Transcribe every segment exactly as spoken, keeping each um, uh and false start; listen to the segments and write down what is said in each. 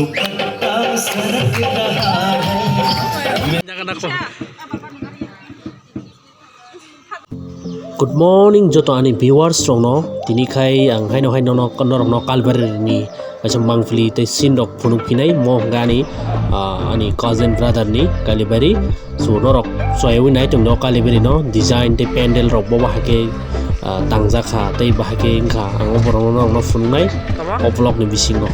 Good morning joto ani viewers rokno. Tini khai ang haino hai nono norokno Kalbari ni kaisa mangpili tei scene rok phunuk phinai mo hwnkha ani, ah, ani cousin brother ni Kalibari. So norok choyawi nai tongno Kalibari no design tei pendel rok bo bahai khe, ah, tangjak kha tei bahai khe wngkha ang o borok no norokno phunuknai o vlog ni bisingo.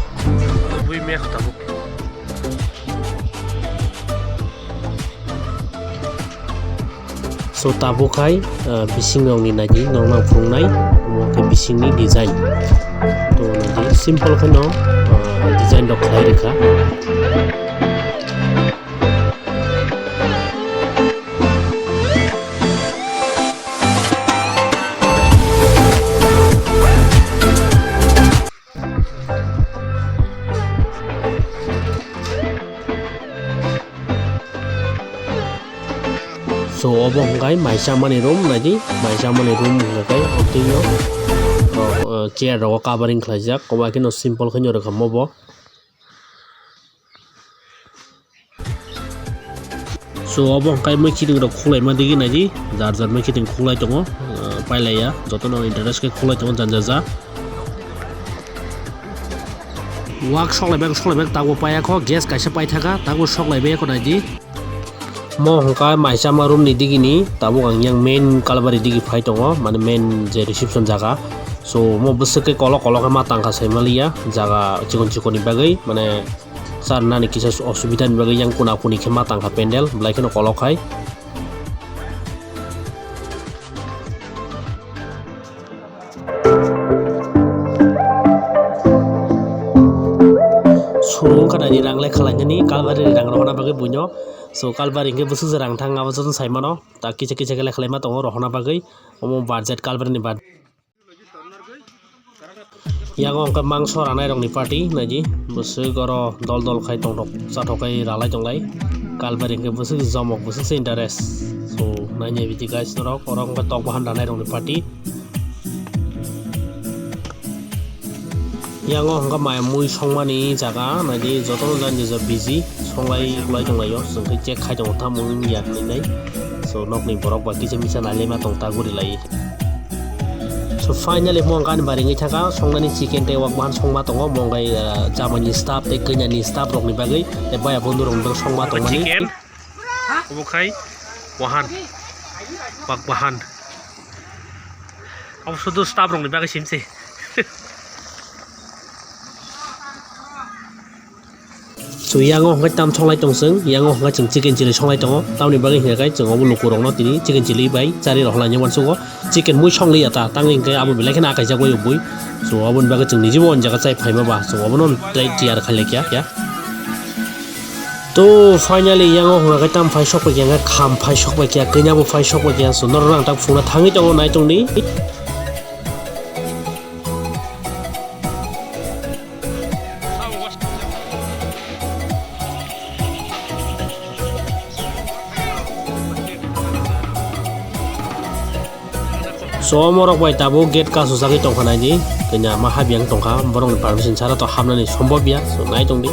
So tabuk hai, ah, bising rokni naidi norokno phunuknai, omo khe bisingni design. To naidi simple kheno, ah, design rok khlai rwkha. So obo hwnkhe mai chamani room, naidi mai chamani room hwnkhe o twi o, o, o, chair rogo covering khlaijak, obo haikhe no simple khe no rwkha obo. So obo hwnkhe mui khiting rok khulaima digi naidi, jar jar mui khiting khulai tongo, ah, pailaiya, jotono interest khe khulai tongo janja ja. Wak soklai bak soklai bak tabuk paiya kho, gas kaisa paithaka, tabuk soklai baiya kho naidi. Mo hwnkhe mai chama room ni digi ni, tabuk ang yang main Kalbari digi phai tongo, mane main je reception jaga. So mo bwswk khe kolok kolok khe ma tangkha sai maliya, jaga chikon chikon ni bagwi, mane Charnani kisa osubidani bagwi yang kuna kuni khe ma tangkha pendel, belai kheno kolok hai. Suru wngkha naidi rang le khwlainani Kalbari ni rang rohorna bagwi buino. So Kalbari hwnkhe bwswk je rang thang abo joto sai mano. Ta kisa kisa khe le khwlaima tongo rohorna bagwi. Omo budget Kalbari ni budget. Yago hwnkhe mangso ranai rokni party naidi, bwswk oro dol dol khai tongthok chathok khai ralai tonglai. Kalbari hwnkhe bwswk jomok bwswk se interest. So nainai bidi guys norok, oro hwnkhe tok bahan ranai rokni party. Yago hwnkhe mai mui songmani jaga naidi, jotono jani jani busy songlai kwlai tonglaio, chwng khe check khai tongo tamo wngya hinwi nai. So nokni borok ba kisa misa nailaima tong ta guri lai. So finally mo wngkha ani bari wngwi thangkha songnani chicken tei wak bahan songma tongo, mo wngkha, ah, chamani staff tei kanyani staff rokni bagwi tei baya bondhu rokni bagwi songma tongmani. Chicken. Obo khai wahan, wak bahan. Abo sudu staff rokni bagwi simse. So yango hwnkhe tam songlai tong chwng, yango hwnkhe chwng chicken chili songlai tongo, tamoni bagwi hwnkhe chwng obo lukurokno tini chicken chili bai charwi rw laina uansugo. Chicken mui songliya ta, tamoni hwnkhe abo belai kheno akaijak bai bui. So aboni bagwi chwng nijibo o jaga chai phaima ba, so obono tei tiyar khailaiya. To finally yango hwnkhe tam phai sok pai khe, kham phai sok pai khe, kanya bo phai sok pai khe, so norok ang tak phunukna thangwi tongo, nai tongdi. So omorok bai tabuk gate kasu jagwi tongkha naidi, kanya ma habiyang tongkha, borokni permission sara to habnani sombobya, so nai tongdi.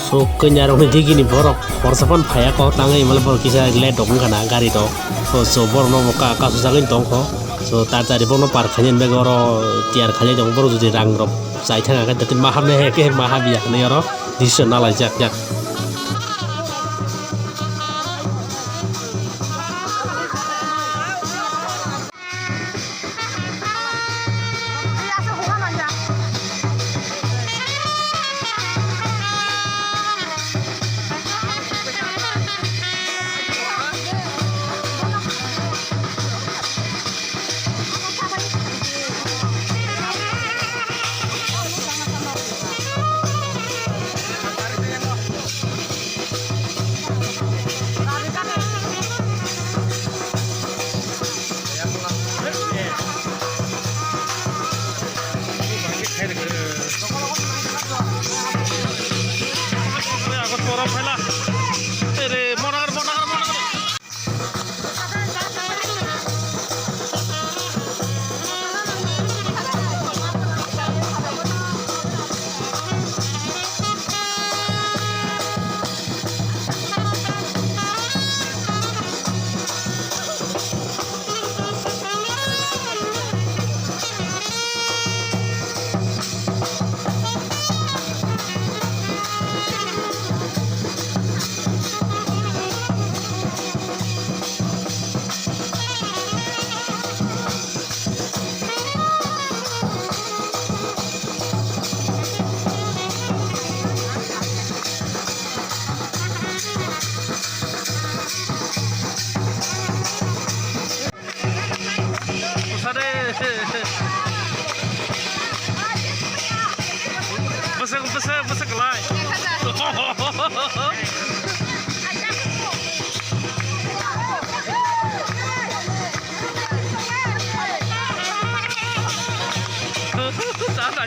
So kanya rokni digini borok horsa phano phaiya kok tangwi, mane borok kisa late rok wngkha na gari rok. So, so borokno bo ka-, kasu jagwi tongkho. So tar tari bono par khainani bagwi oro tiyar khainai tongo, borok jodi rang rok chai thang khe ma hamnai hai khe ma hamya hinwi oro decision nalaijak jak.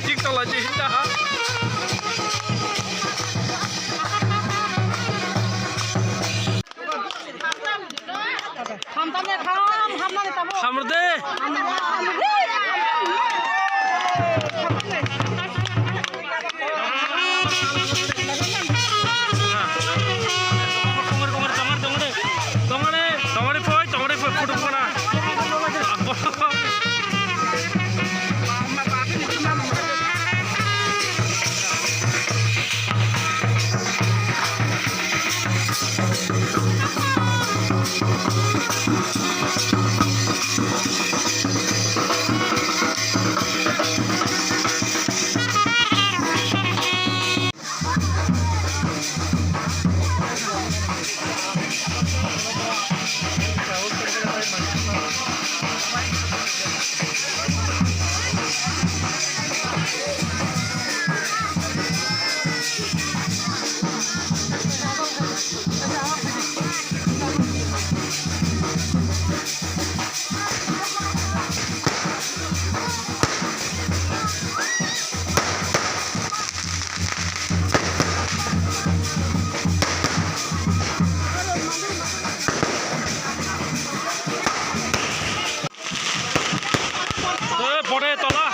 Tik tola je hinda ha. Hamtane ham, hamnani tamo. Hamrde. Hamrde. Tongare, tongare, tongare, tongare, tongare, tongare, tongare, photo kana. Eh, pore tola.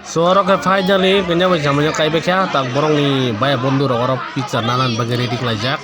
So, oro khe finally kanya bai chamani kaibai kha, tak borokni baya bondhu rok oro picture nana bagwi ready khlaijak.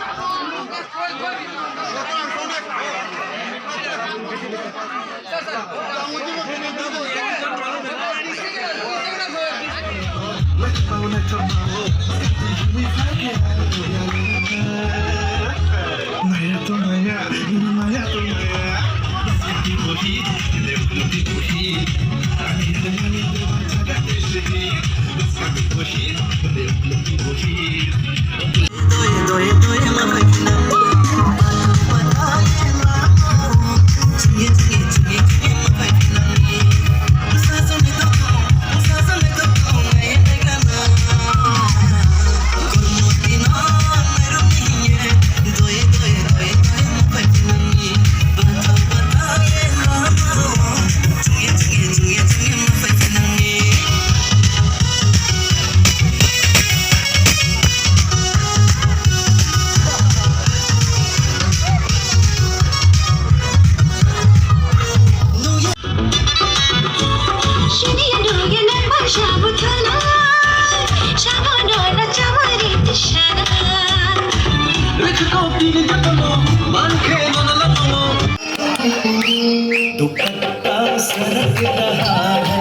दुपट्टा सरक रहा है,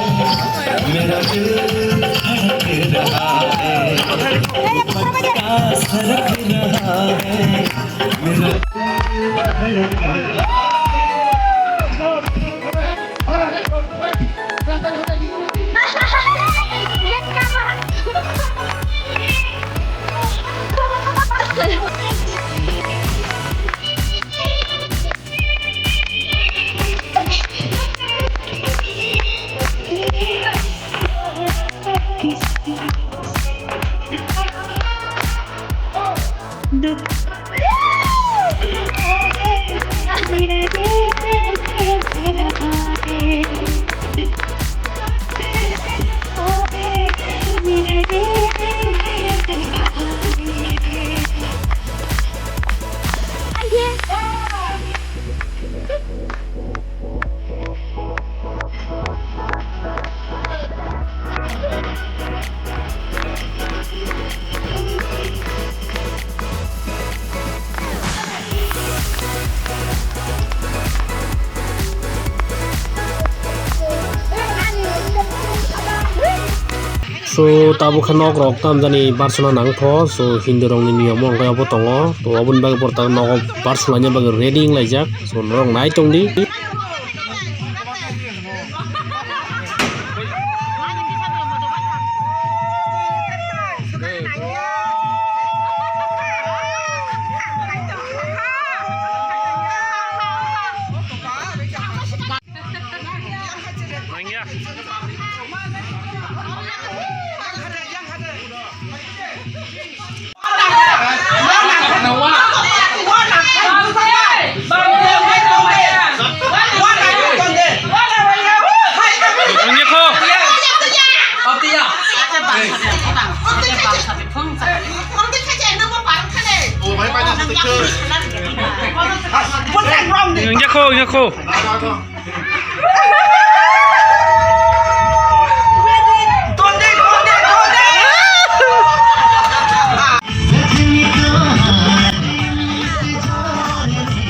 मेरा दिल धड़क रहा है। दुपट्टा सरक रहा है, मेरा So, tabuk khe nok rok tamjani barsona nangtho, so Hindu rokni niyom o hwnkhe obo tongo, to oboni bagwi borok nogo barsona bagwi ready wnglaijak, so norok nai tongdi. Kho.